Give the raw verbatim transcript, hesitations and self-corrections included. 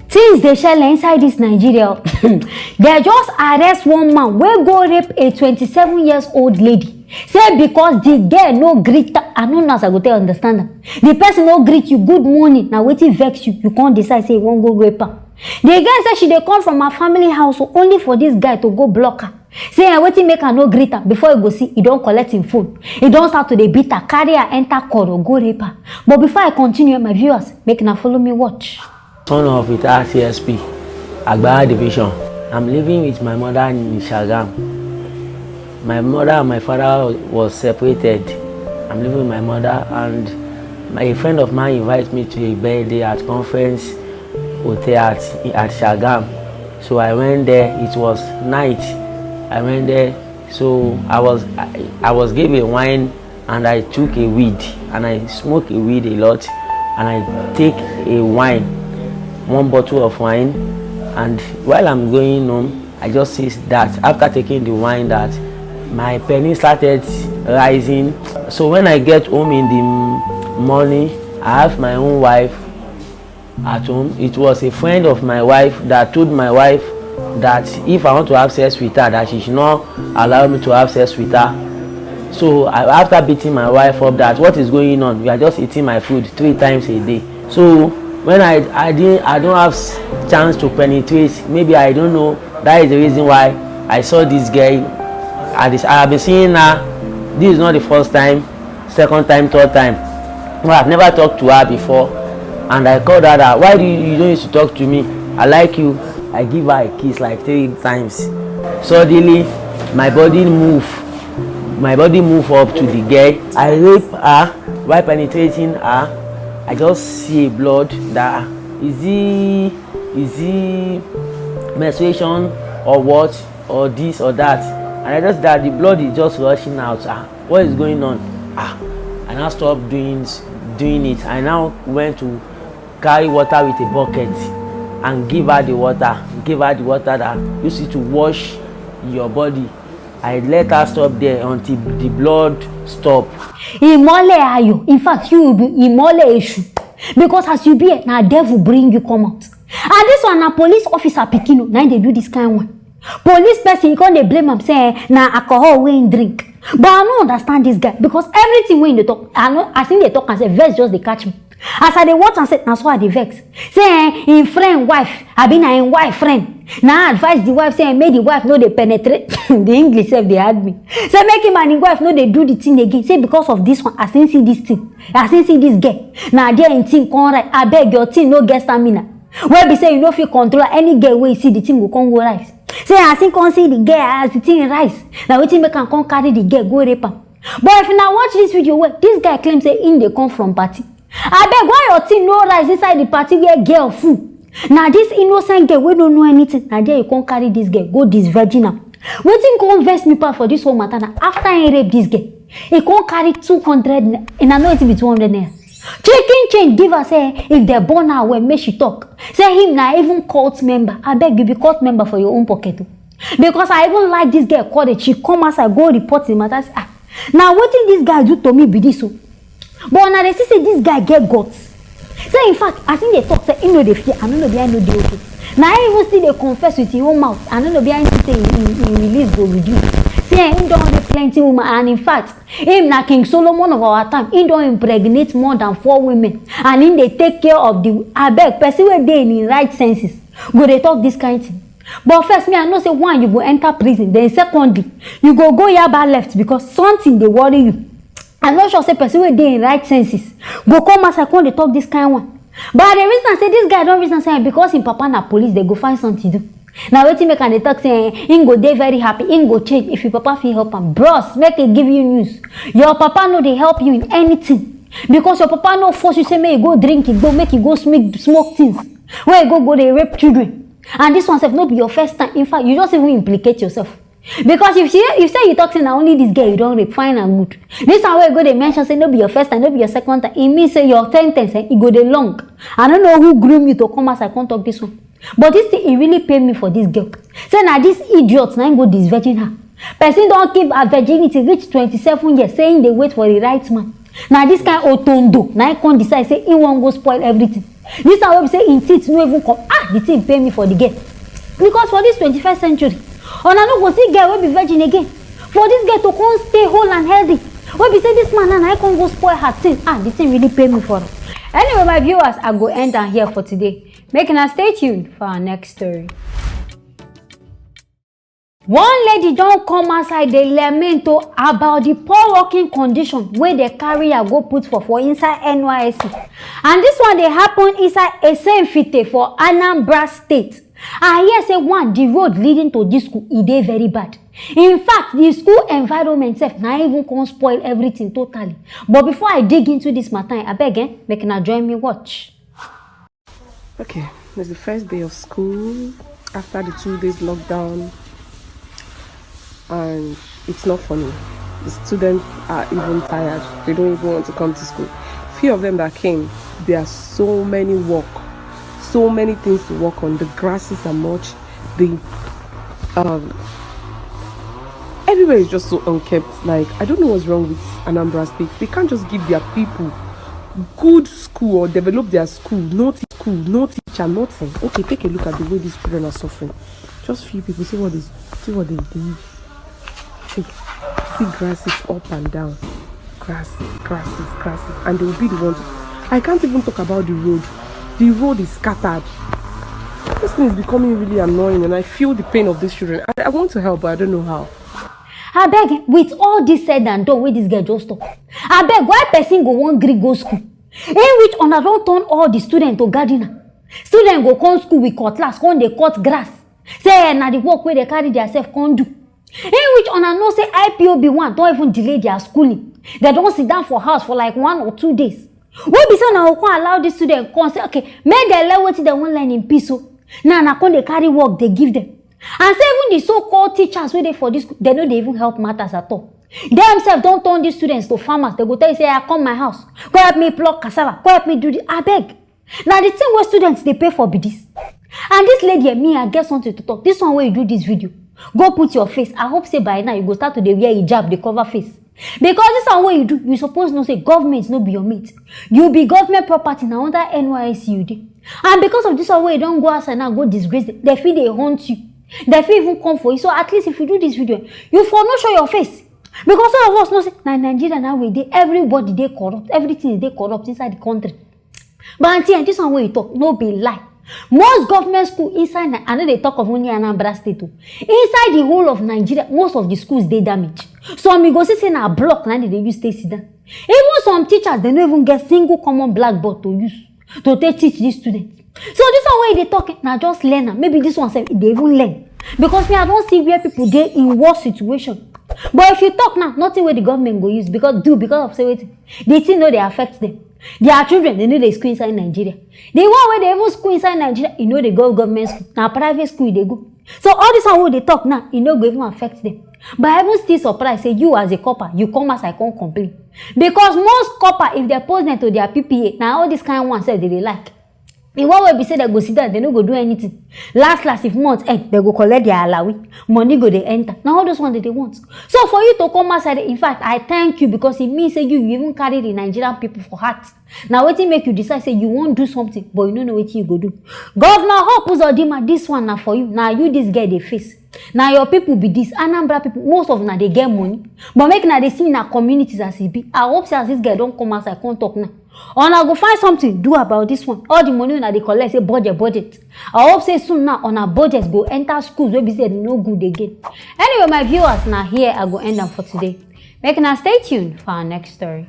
Things dey shele inside this Nigeria. They just arrest one man wey go rape a twenty-seven years old lady, say because the girl no greet her. I no know as I go take understand am. The person no greet you, "Good morning," na wetin vex you, you come decide say you wan go rape am. The girl say she dey come from her family house only for this guy to go block her. Say, eh, wetin make her no greet am? Before you go see, he don collect him phone. He don start to dey beat her, carry her enter car, go rape her. But before I continue, my viewers, make una follow me watch. Son of retired C S P, Agbara Division. I'm living with my mother in Shagam. My mother and my father was separated. I'm living with my mother, and my, a friend of mine invited me to a birthday at Conference Hotel at, at Shagam. So I went there. It was night. I went there. So I was I, I was given a wine, and I took a weed, and I smoke a weed a lot, and I take a wine, one bottle of wine, and while I'm going home, I just see that after taking the wine that my penis started rising. So when I get home in the m- morning, I have my own wife at home. It was a friend of my wife that told my wife that if I want to have sex with her, that she should not allow me to have sex with her. So I, after beating my wife up, that what is going on, you are just eating my food three times a day. So when I I didn't I don't have s- chance to penetrate. Maybe I don't know. That is the reason why I saw this girl. I dis- I have been seeing her. This is not the first time, second time, third time. But I've never talked to her before, and I called her that, "Why do you, you don't used to talk to me? I like you." I give her a kiss like three times. Suddenly, my body move. My body move up to the girl. I rape her while penetrating her. I just see a blood that is it is it menstruation or what, or this or that, and I just that the blood is just rushing out. Ah, what is going on? Ah, I now stop doing s- doing it. I now went to carry water with a bucket and give her the water, give her the water that use it to wash your body. I let her stop there until the blood stop. Ìmọ́lẹ̀ ayọ̀, in fact, you be ìmọ́lẹ̀ èṣù, because as you be here, na devil bring you come out. And this one na police officer pikin o, na him dey do this kind one. Police person, you come dey blame am say, eh, na alcohol wey him drink. But I no understand this guy, because everything wey him dey talk, I no, as him dey talk am say, vex just dey catch me. As I dey watch am say, na so I dey vex. Say, eh, him friend wife, abi na him wife friend, na advise the wife say, eh, make the wife no dey penetrate. The English sef dey hard me. Say make him and him wife no dey do the thing again. Say because of this one, as him see this thing, as him see this girl, na there him thing come right. Abeg, your thing no get stamina. Wey be say you no fit control am. Any girl wey you see, the thing go come go rise. Say as him come see the girl, as the thing rise, na wetin make am come carry the girl go rape am. But if una watch this video well, this guy claim say him dey come from party. Abeg, why your thing no rise inside the party where girl full? Na this innocent girl wey no know anything, na there you come carry this girl go disvirgin am. Wetin come vex me pass for this whole matter na after him rape this girl, he come carry two hundred na, una know wetin be two hundred naira? Chicken change give her say if dem born her well, make she talk. Say him na even cult member. Abeg, you be cult member for your own pocket o. Because I even like this girl courage. She come outside go report the matter. Say, ah, na wetin this guy do to me be this o. But una dey see say this guy get guts. Say in fact, as him dey talk say him no dey fear, I no know be I no dey okay. Na him even still dey confess with him own mouth. I no know be I see say he, he, he release go reduce. Say, eh, him don rape plenty woman, and in fact, him na King Solomon of our time. Him don impregnate more than four women, and him dey take care of the, abeg, person wey dey in him right senses go dey talk this kind thing. But first, me, I know say one, you go enter prison. Then secondly, you go go yaba left because something dey worry you. I no sure say person wey dey in right senses go come outside come dey talk this kind one. But I dey reason am say this guy don reason am say because him papa na police, dem go find something do. Na wetin make am dey talk say, eh, him go dey very happy, him go change if him papa fit help am. Bros, make I give you news. Your papa no dey help you in anything, because your papa no force you say make you go drink igbo, make you go smoke, smoke things, wey you go go dey rape children. And this one sef no be your first time. In fact, you just even implicate yourself. Because if you, if say you talk say na only this girl you don rape, fine and good. This one wey you go dey mention say no be your first time, no be your second time, e mean say your sentence, eh, e go dey long. I no know who groom you to come outside come talk this one. But this thing, e really pain me for this girl. Say na this idiot na him go disvirgin her. Person don keep her virginity reach twenty-seven years, say him dey wait for the right man. Na this kind otondo na him come decide say he wan go spoil everything. This one wey be say im teeth no even come, ah, the thing pain me for the girl. Because for this twenty-first century, una no go see girl wey be virgin again. For this girl to come stay whole and healthy, wey be say this man now na him come go spoil her thing, ah, the thing really pain me for her. Anyway, my viewers, I go end am here for today. Make una stay tuned for our next story. One lady don come outside dey lament o about the poor working condition wey dey carry her go put for for inside N Y S C, and this one dey happen inside Esenfite for Anambra State. I hear say one, the road leading to this school, e dey very bad. In fact, the school environment sef na even come spoil everything totally. But before I dig into this matter, abeg, eh, make una join me watch. Okay, it's the first day of school after the two days lockdown, and it's not funny. The students are even tired, they don't even want to come to school. Few of them that came, there are so many work, so many things to work on. The grasses are much, the um, everywhere is just so unkempt. Like, I don't know what's wrong with Anambra State. They can't just give their people good school or develop their school. No t- school, no teacher, nothing. Okay, take a look at the way these children are suffering. Just few people. See what they see what they do. See, see grasses up and down. Grasses, grasses, grasses, and they will be the ones. I can't even talk about the road. The road is scattered. This thing is becoming really annoying, and I feel the pain of these children. I, I want to help, but I don't know how. Abeg, with all this said and done wey this girl just talk, abeg, why person go wan gree go school? In which una don turn all the students to gardener? Students go come school with cutlass, come dey cut grass. Say, eh, na the work wey dem carry theirself come do. In which una know say I P O B one don even delay their schooling. Dem don sit down for house for like one or two days. Wey be say una go come allow this student come say, okay, make dem learn wetin dem wan learn in peace o. Now una come dey carry work dey give dem. And say even the so-called teachers wey dey for this school, dem no dey even help matters at all. Dem sef don turn these students to farmers. Dem go tell you say, "Ah, come my house, come help me pluck cassava, come help me do the," abeg. Na the thing wey students dey pay for be this. And this lady, eh, me, I get something to talk. This one wey you do this video, go put your face. I hope say by now you go start to dey wear hijab, dey cover face. Because this one wey you do, you suppose know say government no be your mate. You be government property, na under N Y S C you dey. And because of this one wey you don go outside now, go disgrace them, dem fit dey hunt you. Dem fit even come for you. So at least if you do this video, you for no show your face. Because all of us know say na Nigeria now we dey, everybody dey corrupt, everything dey corrupt inside the country. But aunty, eh, this one wey you talk, no be lie. Most government school inside Ni-, I no dey talk of only Anambra State o. Inside the whole of Nigeria, most of the schools dey damage. Some you go see say na block na dem dey use take sit down. Even some teachers, dem no even get single common blackboard to use to take teach these students. So this one wey you dey talk, eh, na just learn am. Maybe this one sef, e dey even learn. Because me, I don see where people dey in worse situation. But if you talk now, nothing wey the government go use because do because of say wetin, the thing no dey affect them. Their children, dem no dey school inside Nigeria. The one wey dey even school inside Nigeria, e no dey go government school. Na private school e dey go. So all this one wey we dey talk now, e no go even affect them. But I even still surprised say you as a copper, you come as I come complain. Because most copper, if dem post them to their P P A, na all this kind one sef dem dey like. The one wey be say dem go sit down, dem no go do anything. Last last, if month end, dem go collect their alawi. Money go dey enter. Na all those ones dem dey want. So for you to come outside, in fact, I thank you because e mean say you, you even carry the Nigerian people for heart. Na wetin make you decide say you wan do something, but you no know wetin you go do. Governor Hope Uzodinma, this one na for you. Na you this girl dey face. Na your people be this. Anambra people, most of una dey get money. But make una dey see una communities as e be. I hope say as this girl don come outside, come talk now, una go find something do about this one. All the money una dey collect, say budget, budget. I hope say soon now, una budget go enter schools wey be say dem no good again. Anyway, my viewers, na here I go end am for today. Make una stay tuned for our next story.